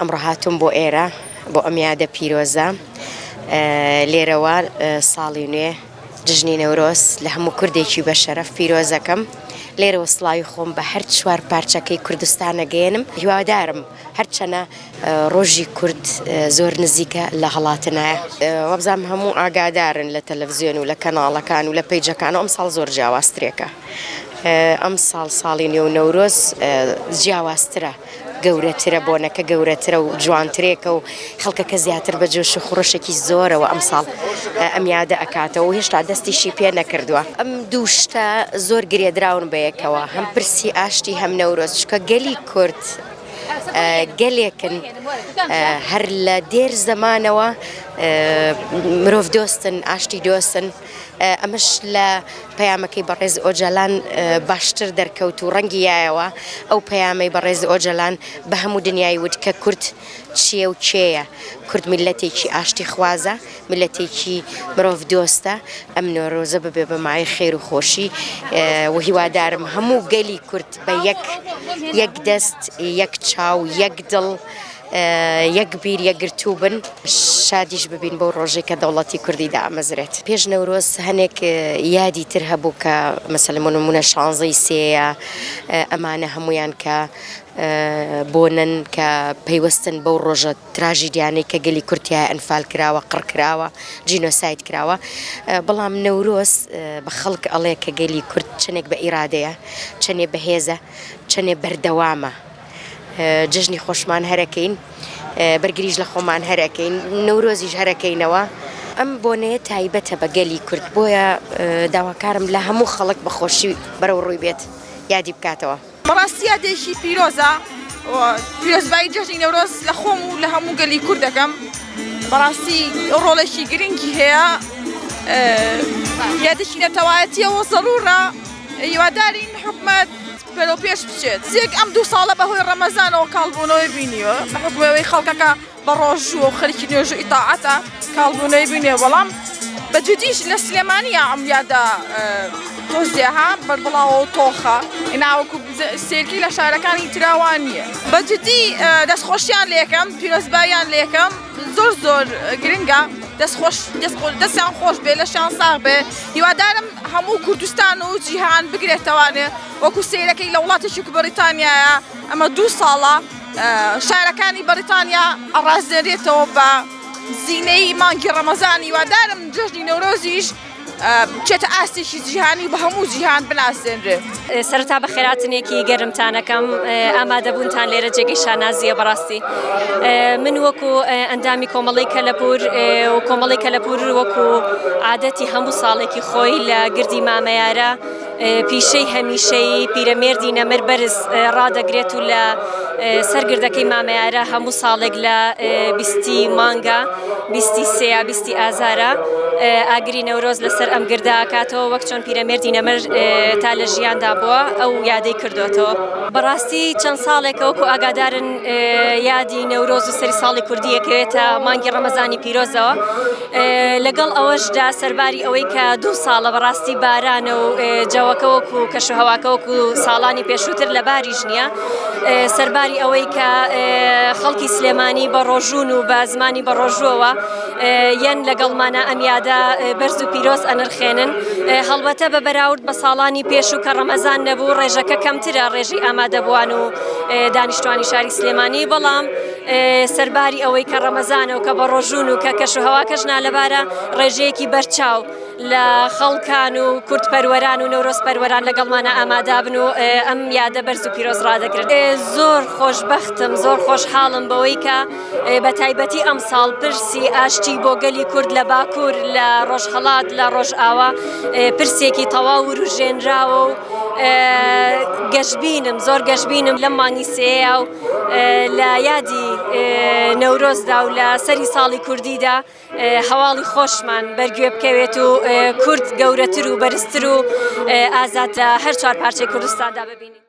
ئەمڕۆ هاتووم بۆ ئێرە بۆ ئەم یادە پیرۆزە لێرەوە ساڵی نوێ جژنی نەورۆز لە هەموو کوردێکی بە شەرەف پیرۆزەکەم لێرەوە سڵاوی خۆم بە هەر چوار پارچەکەی کوردستانە گەێنم هیوادارم هەرچەنە ڕۆژی کورد زۆر نزیکە لە هەڵاتنایە وابزانم هەموو ئاگادارن لە تەلەڤزیۆن و لە کەناڵەکان و لە پەیجەکان ئەم ساڵ زۆر جیاوازترێکە ئەم ساڵ ساڵی نوێ و نەورۆز جیاوازترە گەورەترە بۆنەکە گەورەترە و جوانترێکە و خەڵکەکە زیاتر بە جۆش و خڕۆشێکی زۆرەوە ئەمساڵ ئەم یادە ئەکاتەوە و هێشتا دەستیشی پێ نەکردووە. ئەم دوو شتە زۆر گرێدراون بە یەکەوە هەم پرسی ئاشتی هەم نەورۆز چونکە گەلی کورد گەلێکن هەر لە دێر زەمانەوە مرۆڤ دۆستن ئاشتی دۆستن ئەمەش لە پەیامەکەی بەڕێز ئۆجالان باشتر دەرکەوت و ڕەنگی یایەوە، ئەو پەیامەی بەڕێز ئۆجالان بە هەموو دنیای وت کە کورد چییە و کێیە، کورد میللەتێکی ئاشتیخوازە، میللەتێکی مرۆڤ دۆستە، ئەم نۆرۆزە ببێ بە مایەی خێر و خۆشی و هیوادارم هەموو گەلی کورد بە یەک یەک دەست، یەک چاو، یەک دڵ، یەک بیر یەکگرتوو بن شادیش ببین بەو ڕۆژەی کە دەوڵەتی کوردی دامەزرێت. پێش نەورۆز هەنێک یادی تر هەبوو کە مەسەلەن بۆ نموونە شانزەی سێیە ئەمانە هەموویان کە بۆنەن کە پەیوەستن بەو ڕۆژە تراژیدیانەی کە گەلی کورد تیایا ئەنفال کراوە قڕ کراوە جینۆساید کراوە بەڵام نەورۆز بە خەڵک ئەڵێ کە گەلی کورد چەنێک بە ئیرادەیە چەنێ بەهێزە چەنێ بەردەوامە. جەژنی خۆشمان هەرەکەین بەرگریش لە خۆمان هەرەکەین نەورۆزیش هەرەکەینەوە ئەم بۆنەیە تایبەتە بە گەلی کورد بۆیە داواکارم لە هەموو خەڵک بە خۆشی بەرەو ڕووی بێت یادی بکاتەوە. بەڕاستی یادێکی پیرۆزە و پیرۆزبایی جەژنی نەورۆز لە خۆم و لە هەموو گەلی کورد دەکەم بەڕاستی ڕۆڵێکی گرنگی هەیە یادێکی نەتەوایەتیەوە زەڕوڕە هیوادارین حکومەت بەرەو پێش بچێت زێک ئەم دوو ساڵە بەهۆی ڕەمەزانەوە کاڵبوونەوەی بینیوە بە حکومەوەی خەڵکەکە بە ڕۆژووە و خەریکی نوێژ و ئیتاعەتە کاڵبوونەوەی بینیوە بەڵام بە جدیش لە سلێمانیە ئەم یادە تۆزێها بەربڵاوە و تۆخە ناوەکو سێرکی لە شارەکانی تراوان نییە بە جدی دەستخۆشیان لێکەم پیرۆزباییان لێکەم زۆر زۆر گرنگە دەست خۆش دەستیان خۆش بێ لەشیان ساغ بێ هیوادارم هەموو کوردستان و جیهان بگرێتەوانێ وەکو سەیرەکەی لە وڵاتێکی وەکو بەریتانیایە ئەمە دوو ساڵە شارەکانی بەریتانیا ئەڕازێنرێتەوە بە زینەی مانگی ڕەمەزان هیوادارم جەژنی نەورۆزیش بچێتە ئاستێکی جیهانی و بە هەموو جیهان بناسێنرێ. سەرەتا بەخێراتنێکی گەرمتانەکەم ئامادەبوونتان لێرە جێگەی شانازیە بەڕاستی من وەکو ئەندامی کۆمەڵی کەلەپور و کۆمەڵی کەلەپور وەکو عادەتی هەموو ساڵێکی خۆی لە گردی مامەیارە پیشەی هەمیشەیی پیرەمێردی نەمر بەرز ڕادەگرێت و لە سەر گردەکەی مامەیارە هەموو ساڵێک لە بیستی مانگە بیستی سێ بیستی ئازارە ئاگری نەورۆز لەسەر ئەم گردە ئەکاتەوە وەک چۆن پیرەمێردی نەمر تا لە ژیاندا بووە ئەو یادەی کردوێتەوە. بەڕاستی چەند ساڵێکە وەکو ئاگادارن یادی نەورۆز و سەری ساڵی کوردی یەکەوێتە مانگی ڕەمەزانی پیرۆزەوە لەگەڵ ئەوەشدا سەرباری ئەوەی کە دوو ساڵە بەڕاستی بارانە و جەوەکە وەکو کەشوهەواکە وەکو ساڵانی پێشووتر لەباریش نییە سەرباری ئەوەی کە خەڵکی سلێمانی بە ڕۆژوون و بە زمانی بە ڕۆژووەوە یەن لەگەڵمانە ئەم یادە بەرز و پیرۆز ئەنرخێنن هەڵبەتە بە بەراورد بە ساڵانی پێشوو کە ڕەمەزان نەبوو ڕێژەکە کەمترە ڕێژەی ئامادەبووان و دانیشتوانی شاری سلێمانی بەڵام سەرباری ئەوەی کە ڕەمەزانە و کە بەڕۆژوون و کە کەشوهەواکەش نالەبارە ڕێژەیەکی بەرچاو لە خەڵکان و کوردپەروەران و نەورۆزپەروەران لەگەڵمانە ئامادابن و ئەم یادە بەرز و پیرۆز ڕادەگرن. زۆر خۆشبەختم زۆر خۆشحاڵم بەوەی کە بە تایبەتی ئەمساڵ پرسی ئاشتی بۆ گەلی کورد لە باکوور لە ڕۆژهەڵات لە ڕۆژئاوا پرسێکی تەواو وروژێنراوە و گەشبینم زۆر گەشبینم لەم مانگی سێیە و لە یادی نەورۆزدا و لە سەری ساڵی کوردیدا هەواڵی خۆشمان بەرگوێ بکەوێت و کورد گەورەتر و بەرزتر و ئازاد لە هەر چوار پارچەی کوردستاندا ببینین.